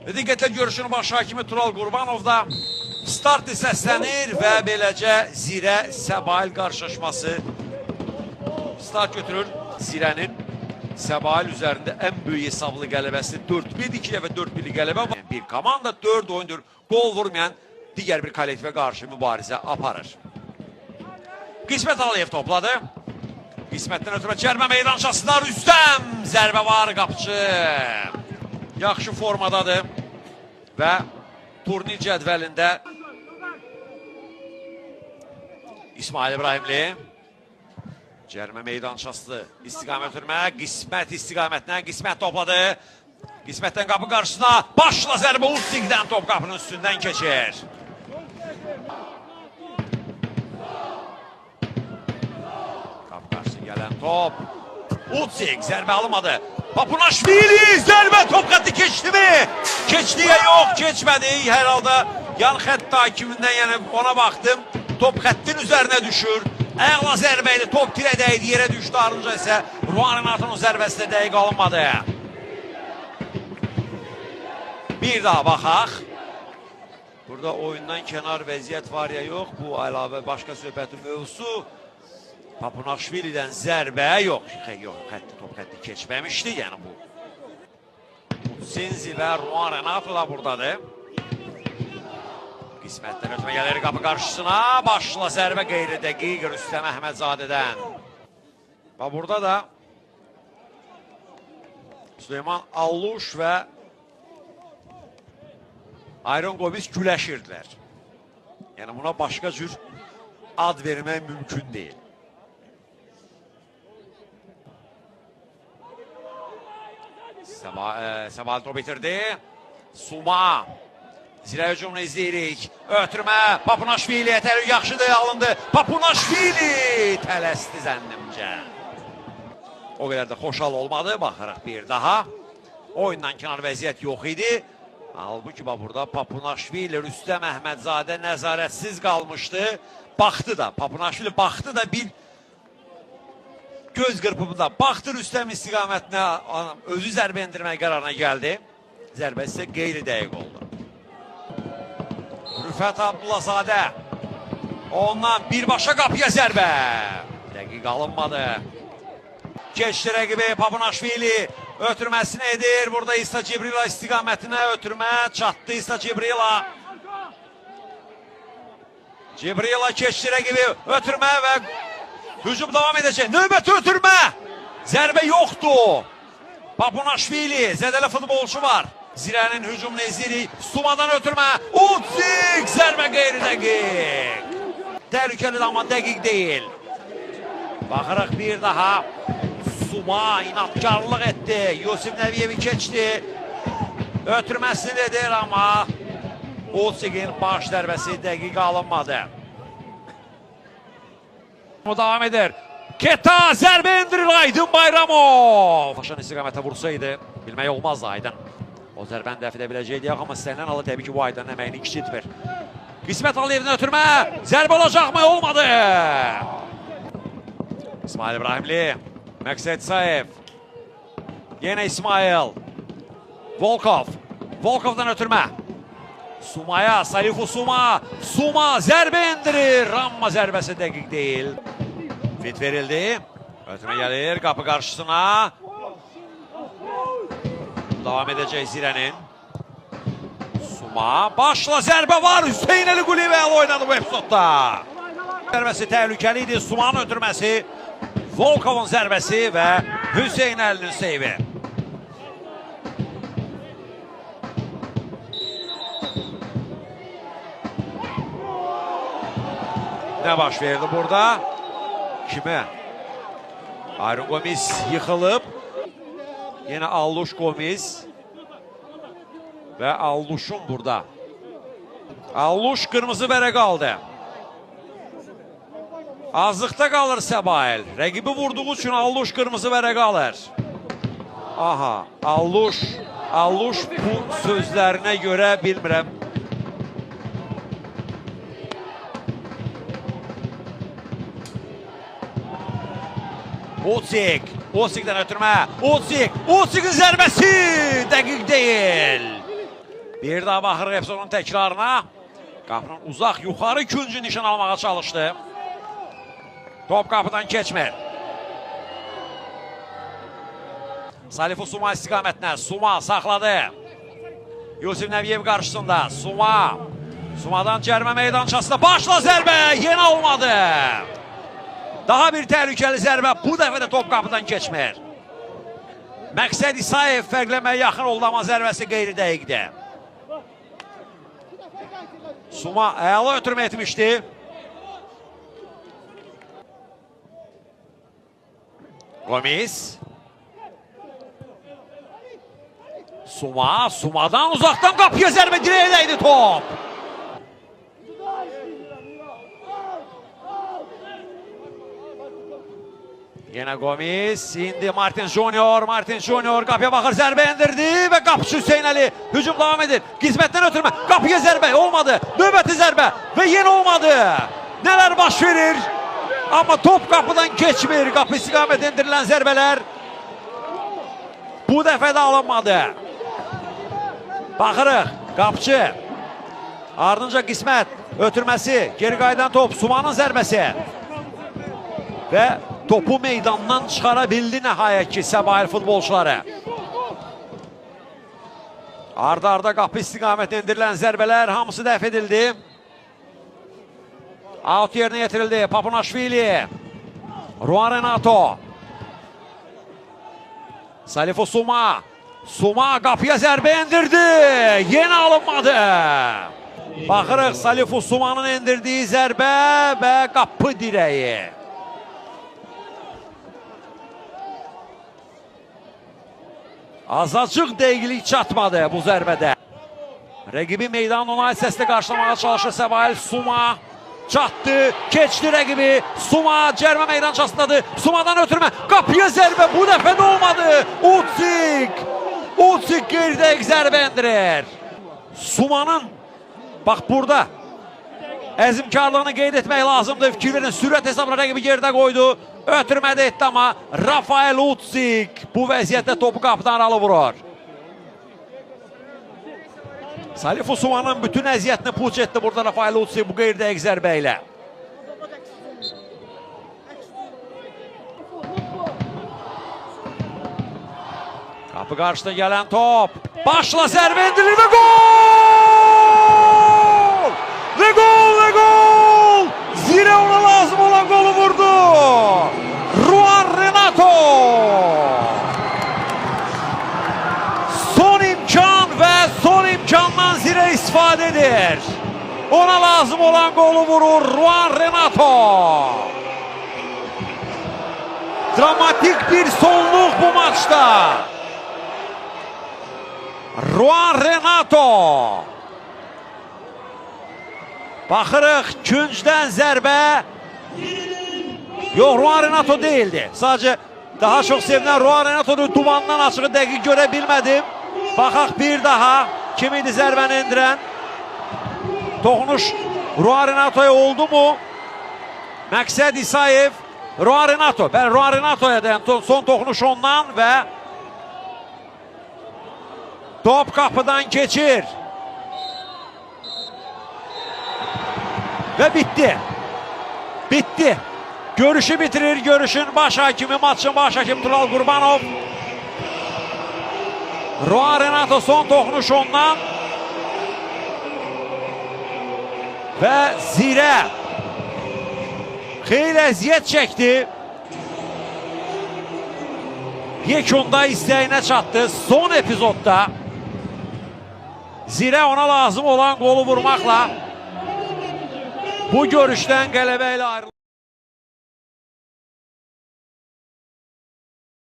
Diqqətlə görüşün baş hakimi Tural Qurbanov da start səslənir və beləcə Zirə Səbail qarşılaşması start götürür. Zirənin Səbail üzərində ən böyük hesablı qələbəsi 4-1, 2 dəfə 4-1-lik qələbə var. Bir komanda 4 oyundur qol vurmayan digər bir kollektivə qarşı mübarizə aparır. Qismət Aliyev topladı. Qismətdən ötürü cərmə meydançasında Rüstəm zərbə var qapıcı. Yaxşı formadadır və turnir cədvəlində İsmail İbrahimli cərmə meydançası istiqamət ötürmə, Qismət istiqamətinə, Qismət topladı. Qismətdən qapı qarşısına başla zərbə Ustiqdən top qapının üstündən keçir. Qapı qarşısına gələn top. Utsik zərbə alınmadı. Papunaşvili zərbə top xətti keçdi mi? Keçdiyə yox, keçmədi. Hər halda yan xətt hakimindən, yəni ona baxdım. Top xəttin üzərinə düşür. Əla zərbə idi, top tirə dəydi, yerə düşdü. Ardınca isə Ruan Renatonun zərbəsi də dəqiq alınmadı. Bir daha baxaq. Burada oyundan kənar vəziyyət var ya yox. Bu əlavə başqa söhbətin mövzusu. Papunaşvili'dən zərbə yox. Yox, xətti, top xətti keçməmişdi. Yəni bu. Mutsinzi və Ruan Renato da buradadır. Qismətdən ötmə gəlir qapı qarşısına. Başla zərbə qeyri-dəqiq Rüstəm Əhmədzadədən. Və burada da Süleyman Alluş və Ayron Gomis güləşirdilər. Yəni buna başqa cür ad vermək mümkün deyil. Səbail top itirdi. Suma. Zirə hücumunu izləyirik. Ötürmə. Papunaşvili təhlükə yaxşıdır, alındı. Papunaşvili tələsdi zənnimcə. O qədər də xoşal olmadı. Baxarıq bir daha. Oyundan kənar vəziyyət yox idi. Halbuki burada Papunaşvili Rüstəm Əhmədzadə nəzarətsiz qalmışdı. Baxdı da, Papunaşvili baxdı da bir göz qırpımında baxdı Rüstəm istiqamətinə, özü zərbə endirmək qərarına gəldi. Zərbə isə qeyri-dəqiq oldu. Rüfət Abdullazadə. Ondan birbaşa qapıya zərbə. Dəqiq alınmadı. Keçdi rəqibi Papunaşvili. Ötürməsini edir. Burada İsa Cibrila istiqamətinə ötürmə. Çatdı İsa Cibrila. Cibrila keçdi rəqibi. Ötürmə və hücum davam edəcək. Növbəti ötürmə. Zərbə yoxdur. Papunaşvili. Zədəli futbolçu var. Zirənin hücumunu izləyirik. Sumadan ötürmə. Utsik. Zərbə qeyri-dəqiq. Təhlükəli amma dəqiq deyil. Baxırıq bir daha. Suma inatkarlıq etdi. Yusif Nəbiyevi keçdi. Ötürməsini edir amma Utsikin baş zərbəsi dəqiq alınmadı. Bu davam edir. Keta zərbə endirir Aydın Bayramov. Paşan istiqamətə vursaydı bilmək olmazdı Aydın. O zərbəni dəf edə biləcəkdi, amma istənilən halda təbii ki bu Aydının əməyini kiçiltmir. Qismət Aliyevdən ötürmə. Zərbə olacaqmı? Olmadı. İsmail İbrahimli. Məqsəd Sayev. Yenə İsmail. Volkov. Volkovdan ötürmə. Sumaya, Salifu Suma. Suma zərbə endirir. Amma zərbəsi dəqiq deyil. Fit verildi. Ötürmə gəlir qapı qarşısına. Davam edəcək Zirənin. Suma. Başla zərbə var. Hüseyin Əli Quliyev əla oynadı bu epizodda. Zərbəsi təhlükəli idi. Sumanın ötürməsi. Volkovun zərbəsi və Hüseyin Əlinin seyvi. Nə baş verdi burada? Kimə? Ayron Gomis yıxılıb. Yenə Alluş Gomis və Alluşun burada. Alluş qırmızı vərəq aldı. Azlıqda qalır Səbail. Rəqibi vurduğu üçün Alluş qırmızı vərəq alır. Aha, Alluş bu sözlərinə görə bilmirəm. Utsik, Utsik'dən ötürmə. Utsik, Utsik'in zərbəsi dəqiq deyil. Bir daha baxırıq epizodun təkrarına. Qapının uzaq yuxarı küncü nişan almağa çalışdı. Top qapıdan keçmir. Salifu Suma istiqamətinə. Suma saxladı. Yusif Nəbiyev qarşısında. Suma. Sumadan cərimə meydançasında başla zərbə. Yenə olmadı. Daha bir təhlükəli zərbə. Bu dəfə də top qapıdan keçmir. Məqsəd İsayev fərqləməyə yaxın oldu, amma zərbəsi qeyri-dəqiqdir. Suma əla ötürmə etmişdi. Gomis. Suma, Suma'dan uzaqdan qapıya zərbə, direğe dəydi top. Yenə Gomis, indi Martin Junior, Martin Junior qapıya baxır, zərbə endirdi və qapıçı Hüseyn Əli hücum davam edir. Qismətdən ötürmə, qapıya zərbə olmadı. Növbəti zərbə və yenə olmadı. Nələr baş verir? Amma top qapıdan keçmir. Qapı istiqamət endirilən zərbələr bu dəfə də alınmadı. Baxırıq, qapıçı. Ardınca Qismət ötürməsi, geri qayıdan top, Sumanın zərbəsi. Və topu meydandan çıxara bildi nəhayət ki Səbail futbolçuları. Arda-arda qapı istiqamətində endirilən zərbələr hamısı dəf edildi. Out yerinə yetirildi. Papunaşvili. Ruan Renato. Salifu Suma. Suma qapıya zərbə endirdi. Yenə alınmadı. Baxırıq Salifu Sumanın endirdiyi zərbə və qapı dirəyi. Azacıq dəqiqlik çatmadı bu zərbədə. Rəqibi meydanın ona hissəsində qarşılamağa çalışır Səbail. Suma çatdı, keçdi rəqibi. Suma cərimə meydançasındadır. Sumadan ötürmə, qapıya zərbə bu dəfə də olmadı. Utsik, Utsik qeyri-dəqiq zərbə endirir. Sumanın, bax burada əzmkarlığını qeyd etmək lazımdır. Fikir verin, sürət hesabına rəqibi geridə qoydu. Ötürmə də etdi amma Rafael Utsik bu vəziyyətdə topu qapıdan aralı vurur. Salifu Sumanın bütün əziyyətini puç etdi burada Rafael Utsik bu qeyri-dəqiq zərbə ilə. Qapı qarşısına gələn top. Başla zərbə endirilir və gol! Və gol, və gol! Zirə ona lazım olan qolu vurdu. Ruan Renato. Son imkan və son imkandan Zirə istifadə edir. Ona lazım olan qolu vurur Ruan Renato. Dramatik bir sonluq bu maçda. Ruan Renato. Baxırıq küncdən zərbə. Yox, Ruan Renato değildi. Sadəcə daha çox sevinən Ruan Renato'dur. Dumandan açığı dəqiq görə bilmədim. Baxaq bir daha. Kim idi zərbəni endirən? Toxunuş Ruan Renato'ya oldu mu? Məqsəd İsayev. Ruan Renato. Bəli, Ruan Renato'ya da son toxunuş ondan və top qapıdan keçir. Və bitdi. Bitdi. Görüşü bitirir. Görüşün baş hakimi, maçın baş hakimi Tural Qurbanov. Ruan Renato son toxunuş ondan. Və Zirə xeyli əziyyət çəkdi. Yekunda istəyinə çatdı. Son epizodda Zirə ona lazım olan qolu vurmaqla bu görüşdən qələbə ilə ayrıldı.